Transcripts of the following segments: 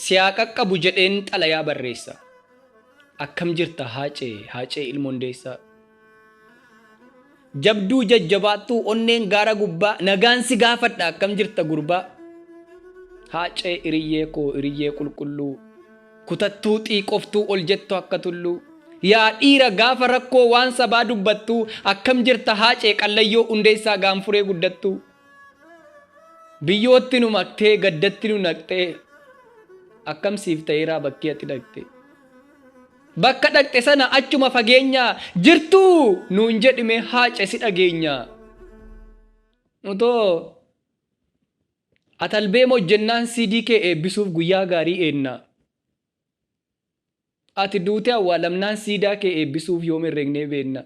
Si haa qaqqabu jedheen xalayaa barreessa. Akkam jirta Haacee, Haacee ilma Hundeessaa. Jabduu jajjabaattuu onneen gaara gubbaa nagaan si gaafadha akkam jirta gurbaa. Haacee iriyyee koo iriyyee qulqulluu kutattuu xiiqoftuu ol jettu akka tulluu. Yaa dhiira gaafa rakkoo waan sabaa dubbattuu akkam jirta Haacee qallayyoo Hundeessaa gaanfuree guddattuu. Biyyootti nu maktee gaddatti nu naqxee akkam siif ta'eeraa bakkee ati dhaqxe. Bakka dhaqxe sana achuma fageenyaa jirtuu nuun jedhime Haace si dhageenya. Nutoo atalbeem hojjennaan CD kee eebbisuuf guyyaa gaarii eenna. Ati duutee awwaalamnaan siidaa kee eebbisuuf yoom herregnee beenna.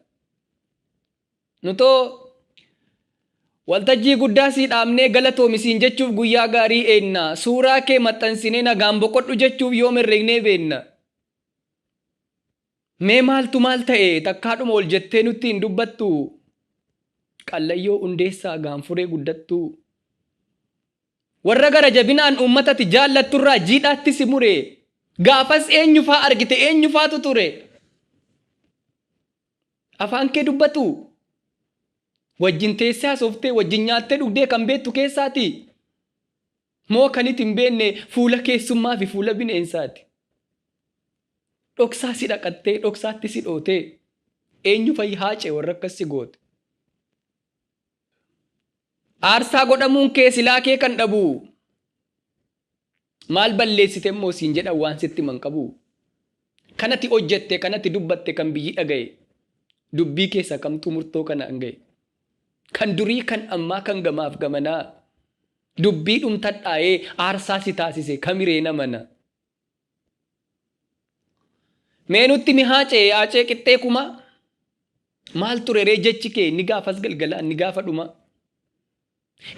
Nutoo waltajjii guddaa sii dhaabnee galatoomi siin jechuuf guyyaa gaarii eenna. Suuraa kee maxxansinee nagaan boqodhu jechuuf yoom herregnee beenna. Mee maaltu maal ta'e takkaadhuma ol jettee nutti hin dubbattu. Qallayyoo Hundeessaa gaanfuree guddattuu. Warra gara jabinaan uummata ati jaallatturraa jiidhaatti si mure. Gaafas eenyufaa argite eenyufaatu ture? Afaan kee dubbatu? Wajjin teessee haasoftee wajjin nyaattee dhugdee kan beektu keessaati? Moo kan iti hin beekne fuula keessummaa fi fuula bineensaati? Dhoksaa si dhaqattee dhoksaatti si dhootee eenyu fa'i Haacee warra akkas si goote? Aarsaa godhamuun kee silaa kee kan dhabu. Maal balleessite immoo siin jedhan waan sitti himan qabu. Kanati hojjette kanati dubbatte kan biyyi dhaga'e. Dubbii keessa kamtuu murtoo kana hanga'e. Kan durii kan ammaa kan gamaaf gamanaa. Dubbii dhumtadhaa'ee aarsaa si taasise kamiree namana. Mee nutti mi Haacee Haacee qixxee kumaa. Maal ture ree jechi kee inni gaafas galgalaa inni gaafa dhumaa.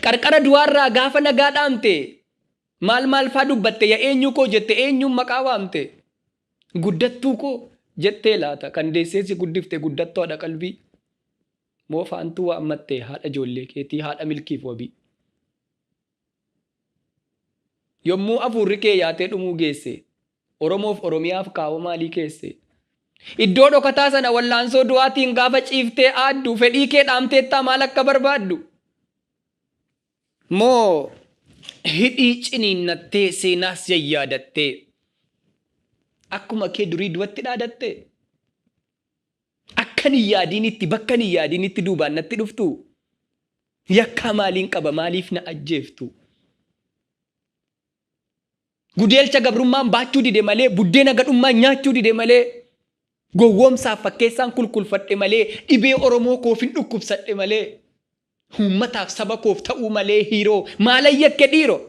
Qarqara du'aarraa gaafa nagaa dhaamte maal maal faa dubbatte ya eenyuu koo jette eenyuun maqaa waamte. Guddattuu koo jettee laata kan deessee si guddifte guddattuu haadha qalbii. Moo faantuu waammatte haadha ijoollee keetii haadha milkiif wabii. Yommuu afuurri kee yaatee dhumuu geesse Oromoof Oromiyaaf kaawoo maalii keesse? Iddoo dhokataa sana wallaansoo du'aatiin gaafa ciiftee aaddu fedhii kee dhaamteettaa maal akka barbaaddu? Moo hidhii ciniinnattee seenaas yayyaadattee akkuma kee durii du'atti dhaadatte? Akkan hin yaadiinitti bakkan hin yaadiinitti duubaan natti dhuftuu? Yakkaa maaliin qaba maaliif na ajjeeftu? Gudeelcha gabrummaan baachuu dide malee, buddeena gadhummaan nyaachuu dide malee, gowwoomsaaf fakkeessaan kulkulfadhe malee, dhibee Oromoo koofin dhukkubsadhe malee, uummataaf saba koof ta'uu malee hiiroo maalan yakke dhiiroo?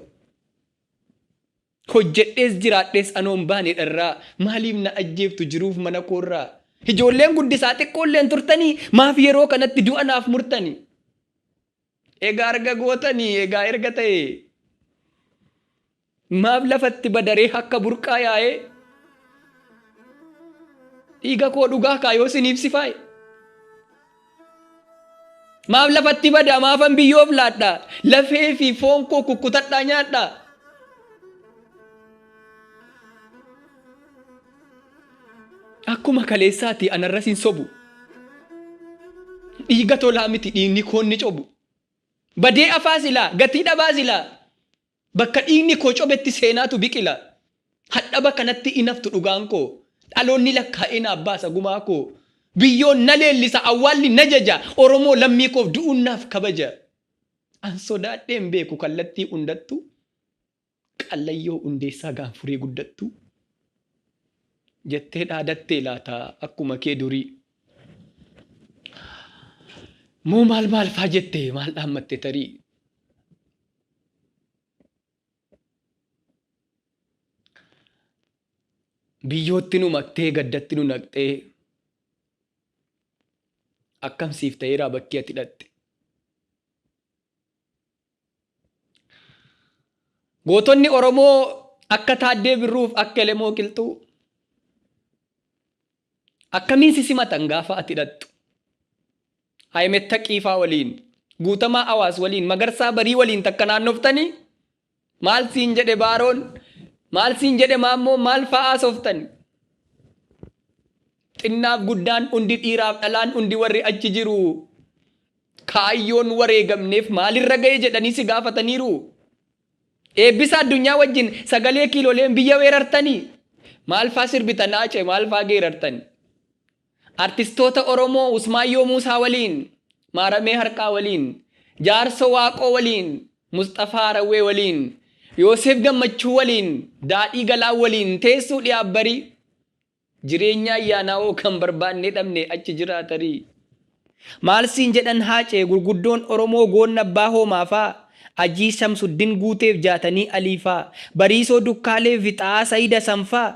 Hojjedhees jiraadhees anoon baane dharraa, maaliif na ajjeeftu jiruuf mana koorraa? Ijoolleen guddisaa xiqqoolleen turtanii, maaf yeroo kanatti du'a naaf murtanii? Egaa arga gootanii egaa erga ta'e maaf lafatti badaree akka burqaa yaa'ee dhiiga koo dhugaa kaa yoo isiniif sifaa'e. Maaf lafatti bada maafan biyyoof laadha lafee fi foon koo kukkutadhaa nyaadha. Akkuma kaleessaati anarras hin sobu. Dhiiga tolaa miti dhiigni koo inni cobu. Badee afaa silaa gatii dhabaa silaa bakka dhiigni koo cobetti seenaatu biqila. Hadhaba kanatti in haftu dhugaan koo. Dhaloonni lakkaa'ee naaf baasa gumaa koo. Biyyoon na leellisa awwaalli na jaja Oromoo lammii koof du'uun naaf kabaja. An sodaadhee hin beeku kallattii hundattuu. Qallayyoo Hundeessaa Gaanfuree guddattuu? Jettee dhaadattee laata akkuma kee durii? Moo maal maal faa jette maal dhaammatte tarii? Biyyootti nu maktee gaddatti nu naqxee akkam siif ta'eeraa bakki ati dhaqxe? Gootonni Oromoo akka Taaddee Birruuf akka Elemoo Qilxuu akkamiin si simatan gaafa ati dhaqxu? Ahimad Taqiifaa waliin, Guutamaa Awaas waliin, Magarsaa Barii waliin takka naannoftanii maal siin jedhe Baaroon? Maal siin jedhe maammoo maal fa'aa sooftan? Xinnaaf guddaan hundi dhiiraaf dhalaan hundi warri achi jiru. Kaayyoon wareegamneef maalirra ga'e jedhanii si gaafataniiru. Eebbisa addunyaa wajjin sagalee kiiloleen biyya weerartanii. Maal faa sirbitan Haacee maal faa geerartani? Artistoota Oromoo Usmaayyoo Muusaa waliin, Maaramee Harqaa waliin, Jaarsoo Waaqoo waliin, Musxafaa Harawwee waliin, Yooseef Gammachuu waliin, Daadhii Galaan waliin teessuu dhiyaabbarii. Jireenya ayyaanaa hoo kan barbaannee dhabne achi jiraa tarii. Maal siin jedhan Haacee gurguddoon Oromoo goonna abbaa hoomaa faa, Ajii Shamsuddin Guuteef Jaatanii Alii faa, Bariisoo Dukkaalee fi Xaa'aa Sayid Hasan faa?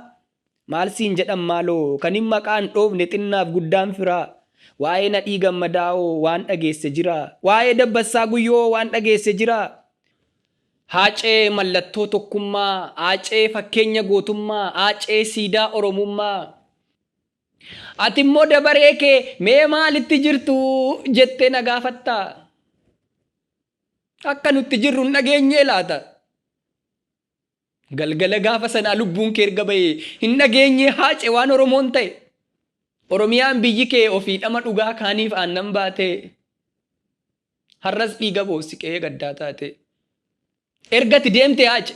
Maal siin jedhan maaloo kanin maqaa hin dhoofne xinnaaf guddaan firaa. Waa'ee Nadhii Gammadaa hoo waan dhageesse jiraa? Waa'ee Dabbassaa Guyyoo hoo waan dhageesse jiraa? Haacee mallattoo tokkummaa, Haacee fakkeenya gootummaa, Haacee siidaa Oromummaa. Ati immoo dabaree kee mee maalitti jirtu jettee na gaafatta? Akka nutti jirru hin dhageenyee laata? Galgala gaafa sanaa lubbuun kee erga bahee hin dhageenyee Haacee waan Oromoon ta'e? Oromiyaan biyyi kee ofii dhama dhugaa kaaniif aannan baatee. Har'as dhiiga boossi qe'ee gaddaa taatee. Erga ati deemte Haace.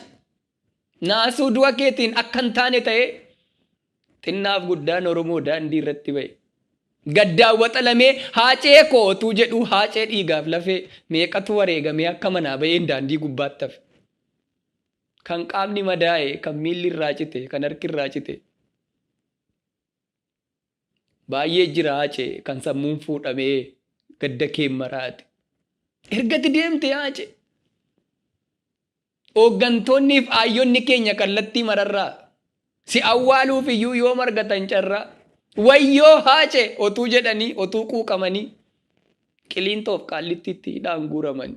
Naasuu du'a keetiin akka hin taane ta'ee xinnaaf guddaan Oromoo daandii irratti ba'e. Gaddaan waxalamee Haacee koo otuu jedhuu Haacee dhiigaaf lafee meeqatu wareegamee akka manaa ba'een daandii gubbaatti hafe. Kan qaamni madaa'e, kan miilli irraa cite, kan harki irraa cite. Baay'ee jira Haacee kan sammuun fuudhamee gadda keen maraate. Ergati deemte Haacee. Hooggantoonniif aayyonni keenya kallattii mararraa si awwaaluuf iyyuu yoom argatan carraa. Wayyoo Haacee otuu jedhanii otuu quuqamanii Qiliintoof Qaallittiitti hidhaan guuraman.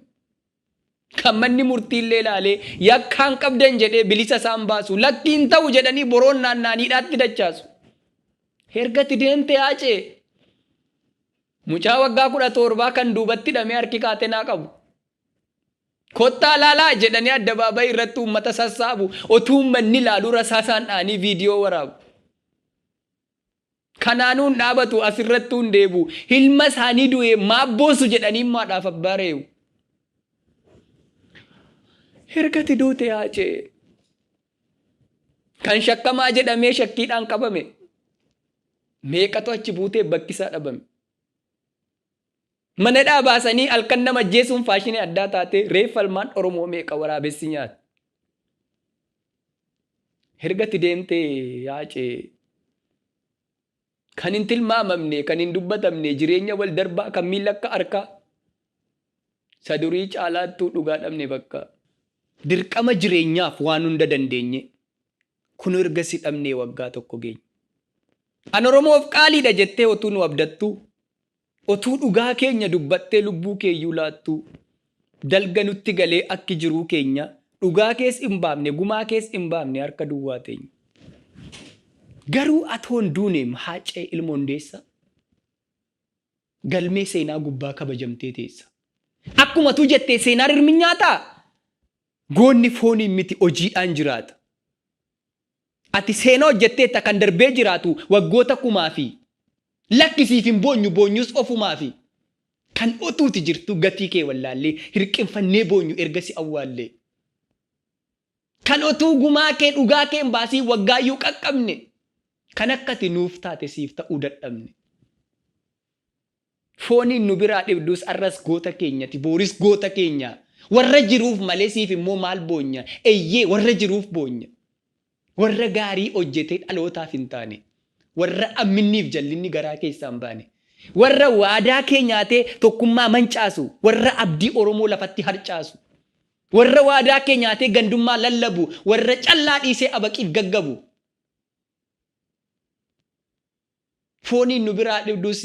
Kan manni murtiillee ilaalee yakkaan qabdan jedhee bilisa isaan baasu lakkii hin ta'u jedhanii boroon naanna'anii hidhaatti dachaasu. Ergati deemte Haacee. Mucaa waggaa 17 kan duubatti hidhamee harki kaatenaa qabu. Kottaa laalaa jedhanii addabaabayii irratti uummata sassaabu otuu uummanni ilaaluu rasaasaan dha'anii viidiyoo waraabu. Kanaanuu hin dhaabatu asirrattuu hin deebi'u. Ilma isaanii du'e maaf boossu jedhanii immoo haadhaaf abbaa reebu. Ergati duute Haacee. Kan shakkamaa jedhamee shakkiidhaan qabame. Meeqatu achi buutee bakki isaa dhabame. Mana hidhaa baasanii halkan nama ajjeesuun faashinii addaa taatee reeffa ilmaan Oromoo meeqa waraabessi nyaate. Ergatti deemtee Haacee. Kan hin tilmaamamne, kan hin dubbatamne, jireenya wal darbaa kan miila akka harkaa. Isa durii caalaattuu dhugaa dhabne bakka. Dirqama jireenyaaf waan hunda dandeenye. Kunoo erga si dhabnee waggaa tokko geenye. An Oromoof qaaliidha jettee otuu nu abdattuu. Otuu dhugaa keenya dubbattee lubbuu keeyyuu laattuu. Dalga nutti galee akki jiruu keenya dhugaa kees hin baafne gumaa kees hin baafne harka duwwaa teenya. Garuu atoo hin duuneem Haacee ilma Hundeessaa. Galmee seenaa gubbaa kabajamtee teessa. Akkuma atuu jettee seenaa rirmi nyaataa? Goonni fooniin miti hojiidhaan jiraata. Ati seenaa hojjetteetta kan darbee jiraatu waggoota kumaafi. Lakki siif hin boonyu boonyus ofumaafi. Kan otuuti jirtuu gatii kee wallaallee hirqinfannee boonyu erga si awwaallee. Kan otuu gumaa kee dhugaa kee hin baasiin waggaayyuu qaqqabne. Kan akka ati nuuf taate siif ta'uu dadhabne. Fooniin nu biraa dhibdus arras goota keenyati booris goota keenya. Warra jiruuf malee siif immoo maal boonya? Eyyee warra jiruuf boonya. Warra gaarii hojjetee dhalootaaf hin taane. Warra amminniif jallinni garaa keessaa hin baane. Warra waadaa kee nyaatee tokkummaa mancaasu. Warra abdii Oromoo lafatti harcaasu. Warra waadaa kee nyaatee gandummaa lallabu. Warra callaa dhiisee abaqiif gaggabu. Fooniin nu biraa dhibdus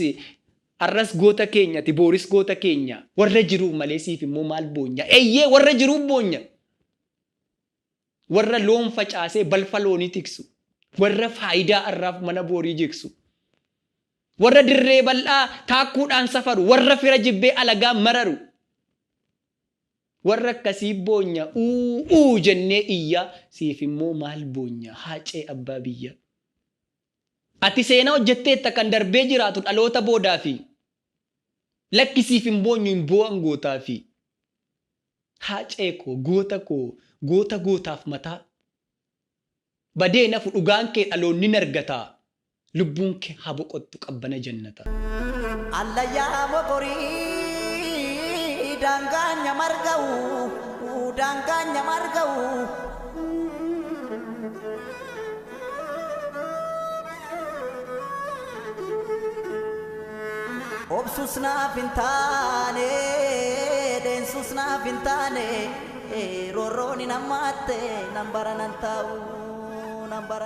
arras goota keenya ati booris goota keenya. Warra jiruuf malee siif immoo maal boonya? Eyyee warra jiruuf boonya. Warra loon facaasee balfa loonii tiksu. Warra faayidaa arraaf mana boorii jigsu. Warra dirree bal'aa taakkuudhaan safaru. Warra fira jibbee alagaa mararu. Warra akkasii boonya uu jennee iyyaa, siif immoo maal boonya Haacee abbaa biyya. Ati seenaa hojjetteetta kan darbee jiraatu dhaloota boodaafi. Lakki siif hin boonyu, hin boo'an gootaafi. Haacee koo, goota koo, goota gootaaf mataa. Badee nafu dhugaan kee dhaloonni nargataa. Lubbuun kee haa boqottu qabbana jannata. Allayyaa mokorii daangaan nyamarga'u, daangaan nyamarga'u. Obsus naaf hin taane, deensus naaf hin taane, roorroon hin hammaatte, nan bara nan taa'u, nan bara.